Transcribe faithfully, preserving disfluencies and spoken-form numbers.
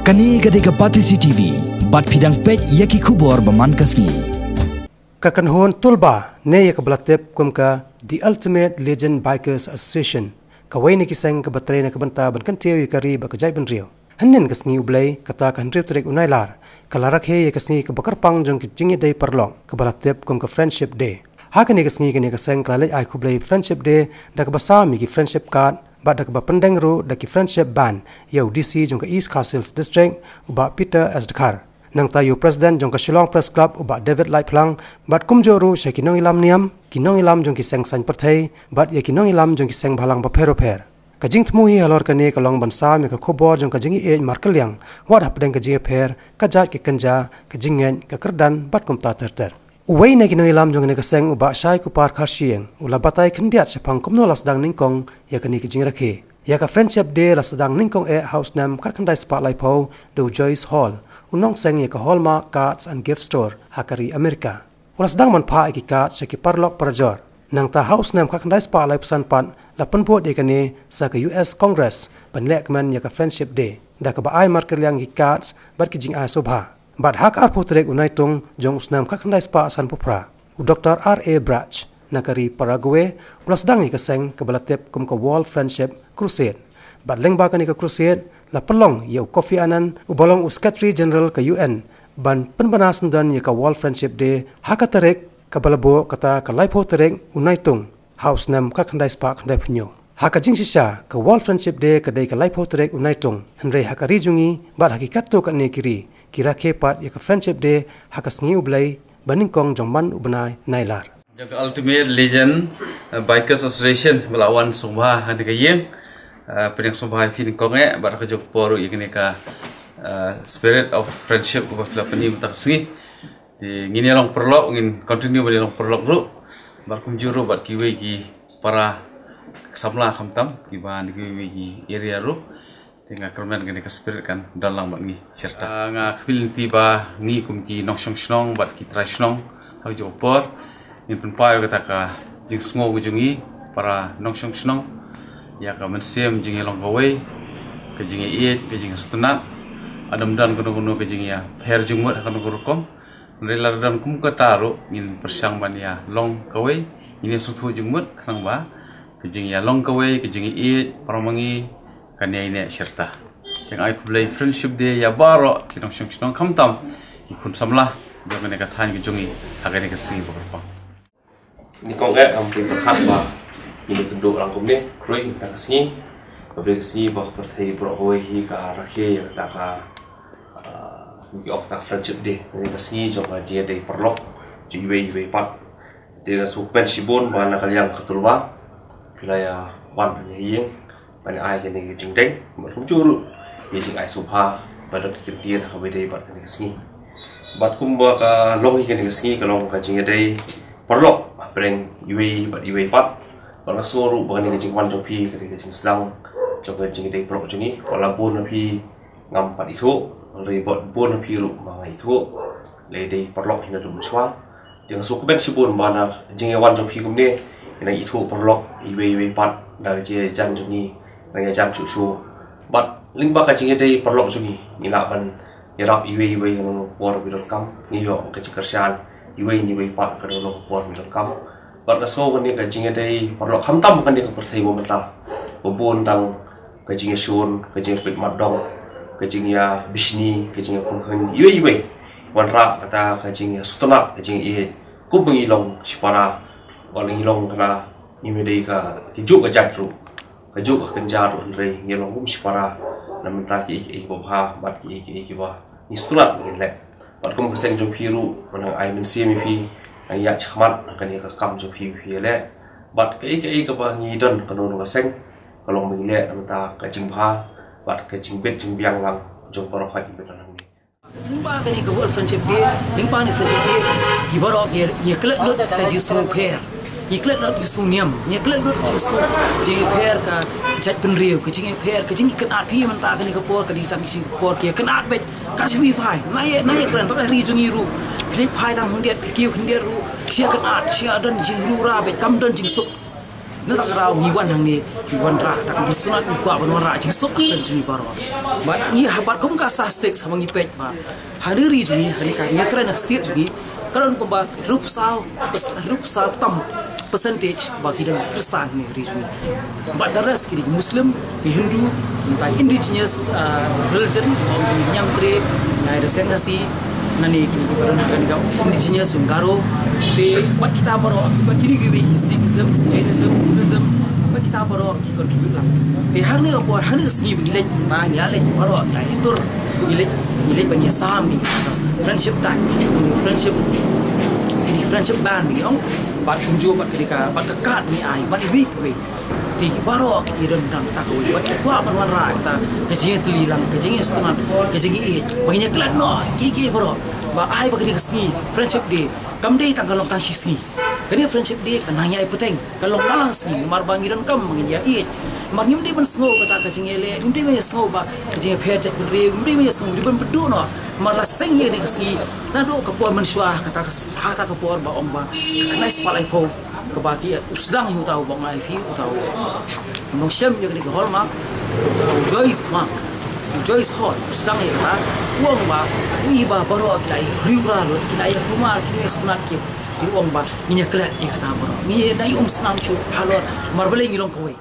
Kane ka dei ka Batesi T V, bad phi dang peit ïa ki khubor ba man ka sngi. Ka kynhun Tulba ne ïa kaba la tip kum ka The Ultimate Legend Bikers Association, kawei na ki seng kaba trei na ka bynta ban kyntiew ïa ka ri bad ka jaitbynriew. Hynnin ka sngi U Blei, kata ka hynriew tarik u Nailar, ka la rakhe ïa ka sngi kaba kyrpang jong ka jingïadei paralok kaba la tip kum ka Friendship Day. Ha kane ka sngi kane ka seng ka la leit ai khublei Friendship Day da kaba sam ïa ki friendship card bad da kaba pyndeng ruh da ki friendship band ïa u D C jong ka East Khasi Hills District, u Bah Peter S Dkhar. Nangta ïa u President jong ka Shillong Press Club, u Bah David Laitphlang, bad kumjuh ruh sha ki nongïalam niam, ki nongïalam jong ki seng saiñ pyrthei bad ïa ki nongïalam jong ki seng bhalang bapher bapher. Ka jingthmu hi halor kane ka long ban sam ïa ka khubor jong ka jingïeit markylliang, wat hapdeng ka jingïapher, ka jait ka kynja, ka jingngeit, ka kyrdan bad kumta ter ter. Uwei na ki nongïalam jong kane ka seng, u Bah Shaikupar Kharshiing, u la batai khyndiat shaphang kumno la sdang nyngkong ïa kane ka jingrakhe. Ïa ka Friendship Day la sdang nyngkong eh ha u snem khatkhyndai spah laiphew da u Joyce Hall, u nongseng ïa ka Hallmark Cards and Gift Store ha ka ri Amerika. U la sdang ban phah ïa ki card sha ki paralok parajor. Nangta ha u snem khatkhyndai spah laiphew san pat la pynbud ïa kane sa ka U S Congress ban lehkmen ïa ka Friendship Day, da kaba ai markylliang ïa ki cards bad ki jingai sngewbha. Bad ha ka arphew tarik u Naitung jong u snem khatkhyndai spah sanphew phra, u Doktor R A Brach na ka ri Paraguay u la sdang ïa ka seng kaba la tip kum ka World Friendship Crusade. Bad lyngba kane ka crusade la pynlong ïa u Kofi Annan, uba long u Secretary General ka U N, ban pynbna syndon ïa ka World Friendship Day ha ka tarik kaba la buh, kata ka laiphew tarik u Naitung ha u snem khatkhyndai spah khyndaiphew hynñiew. Ha ka jingshisha, ka World Friendship Day ka dei ka laiphew tarik u Naitung, hynrei ha ka ri jong ngi bad ha ki katto katne ki ri, ki rakhe pat ïa ka Friendship Day ha ka sngi U Blei ba nyngkong jong man u bnai Nailar. Jong ka Ultimate Legend, uh, Bikers Association ba la wan sngewbha ha kane ka ïing. Uh, pdiang sngewbha ïa phi nyngkong eh, bad ka jong ka por ruh ïa kane ka, uh, spirit of friendship ba phi la pyni mynta ka sngi. Te ngin ïa long paralok, ngin continue ban ïa long paralok ruh. Bad kumjuh ruh bad kiwei ki para samla khamtam kiba na kiwei ki area ruh. Te nga kyrmen kane ka spirit kan don lang bad ngi shirta. Ah, nga khmih lynti ba ngi kum ki nongshong shnong bad ki trai shnong ha kajuh ka por ngin pynpaw ïa kata ka jingsngew ka jong ngi para nongshong shnong ïa ka mynsiem jingïalong kawei, ka jingïaieit, ka jingsngewtynnat. Ym don kano kano ka jingïapher jingmut ha kano ka rukom. Hynrei lada don kum kata ruh ngin pyrshang ban ïalong kawei, ngin ïasngewthuh jingmut khnang ba ka jingïalong kawei, ka jingïaieit para ma ngi kan ïaineh shirta. Te nga ai khublei Friendship Day ïa baroh ki nongshong shnong khamtam ki khun samla jong kane ka thaiñ ka jong ngi ha kane ka sngi ba kyrpang. Nyngkong eh, ngam poi pyrkhat ba ngin ïakynduh lang kumne, khrui mynta ka sngi. Kaba dei ka sngi ba ka pyrthei baroh kawei hi ka rakhe ïa kata ka, ah, ngi ong kata ka Friendship Day. Kane ka sngi jong ka jingïadei paralok jong iwei iwei pat. Te nga sngewkmen shibun ba na ka liang ka Tulba phi la ïa wan ha ïing ban ai kane ka jingdeng, bad kumjuh ruh ïa jingai sngewbha ba don ki kyntien ha kaba ïadei bad kane ka sngi. Bad kumba ka long hi kane ka sngi ka long ka jingïadei paralok hapdeng iwei bad iwei pat. Bad nga sngew ruh ba kane ka jingwan jong phi ka dei ka jingsdang jong ka jingïadei paralok jong ngi. Wat la bun na phi ngam pat ithuh, hynrei bun na phi ruh ba nga ithuh. La ïadei paralok hi naduh mynshuwa. Te nga sngewkmen shibun ba na jingïawan jong phi kumne, ngi nang ithuh paralok iwei iwei pat da ka jingïajan jong ngi, nang ïajan shuh shuh. Bad lyngba ka jingïadei paralok jong ngi, ngi lah ban ïarap iwei iwei ha kano kano ka por ba ngi donkam, ngi ïoh ka jingkyrshan iwei na iwei pat ha kano kano ka por ba ngi donkam. Bad nga sngew kane ka jingïadei paralok khamtam kane ka pyrthei ba mynta, ba bun tang ka jingïashun, ka jingïapeit mardong, ka jingïabishni, ka jingïapynhun iwei iwei. Wanrah kata ka jingïasngewtynnat, ka jingïaieit. Kumba ngi long shipara, wat la ngi long kata, ngim dei ka, kajuh ka jait ruh, kajuh ka kynja ruh, hynrei ngi long kum shipara na bynta kiei kiei kiba bha bad kiei kiei kiba ngi sngewtynnat ba ngin leh. Bad kum ka seng jong phi ruh, nga nang ai mynsiem ïa phi, nang ïaid shakhmat ha kane ka kam jong phi ba phi ïaleh. Bad kaei kaei kaba ngi don kano kano ka seng, ka long ba ngi leh na bynta ka jingbha bad ka jingbit jingbiang lang jong baroh kiba don hangne. Lyngba kane ka World Friendship Day, lyngba kane Friendship Day, ki baroh ngi, ngi klet lut ka jingsngewpher, ngi klet lut ka jingsngewniam, ngi klet lut ka jingsngew, jingpher ka jaitbynriew, ka jingpher ka jingkynad. Phi mynta kane ka por, ka dei tang ka jingpor ka jingkynad beit. Ka shi phi phai, na ïa, na ïa kren tang ka ri jong ngi ruh. Phi leit phai tang khyndiat, phi kiew khyndiat ruh, shi kynad, shi don jingïarap beit, kam don jingsuk. Na tang raw ngi wan hangne, ngi wanrah tang ki sngewtynnat, ngi kwah ban wanrah jingsuk ka jong ngi baroh. Bad ngi ha, bad kum ka statistics haba ngi peit ba ha ri jong ngi, ha ri ka, ngi kren na state jong ngi, ka don kumba hynriewphew saw, hynriewphew saw tam percentage ba ki don Khristan ha ri jong ngi. Bad the rest ki dei Muslim, ki Hindu, mynta indigenous, ah, religion, ki Niamtre, ngi da Seng Khasi, nangne kine kiba don ha kane ka indigenous, Garo. Te bad kita baroh, bad kine kiwei ki Sikhism, Jainism, Buddhism, bad kita baroh ki contribute lang. Te hangne ka por, hangne ka sngi ba ngi leit, ba ngi ïa leit baroh, ngi la ïa tur, ngi leit, ngi leit ban ïa sam ïa ka friendship tag, kine friendship, kine friendship band ba ngi ong, bad kumjuh bad kane ka, bad ka card ba ngi ai, bad iwei pa iwei. Te baroh ki don tang kata kawei, bad ki kwah ban wanrah kata ka jingïatylli lang, ka jingïasngewtynnat, ka jingïeit. Ba ngin ïa klet noh kiei kiei baroh, ba ai ba kane ka sngi Friendship Day kam dei tang, ka long tang shi sngi. Kane Friendship Day ka nang ïai pateng, ka long balang sngi, namar ba ngi donkam ba ngin ïa ïeit. Namar ngim dei ban sngew kata ka jingïaleh, ngim dei ban ïa sngew ba ka jingïapher jaitbynriew, ngim dei ban ïa sngew, ngim dei ban pynduh noh. Namar la seng ïa kane ka sngi naduh ka por mynshuwa, kata ka s-, ha kata ka por ba ong ba ka khyndai spah laiphew, kaba ki, u sdang hi uta u bok ngai phi, uta u nongshim ïa kane ka hallmark, uta u Joyce Mark. U Joyce Hall u sdang ïa kata, u ong ba, u i ba baroh ki la ïa riewra lut, ki la ïa kulmar, ki la ïa sngewtynnat ki. Te u ong ba ngin ïa klet ïa kata baroh, ngin ïa da ïa um snam shuh halor, namar balei ngi long kawei.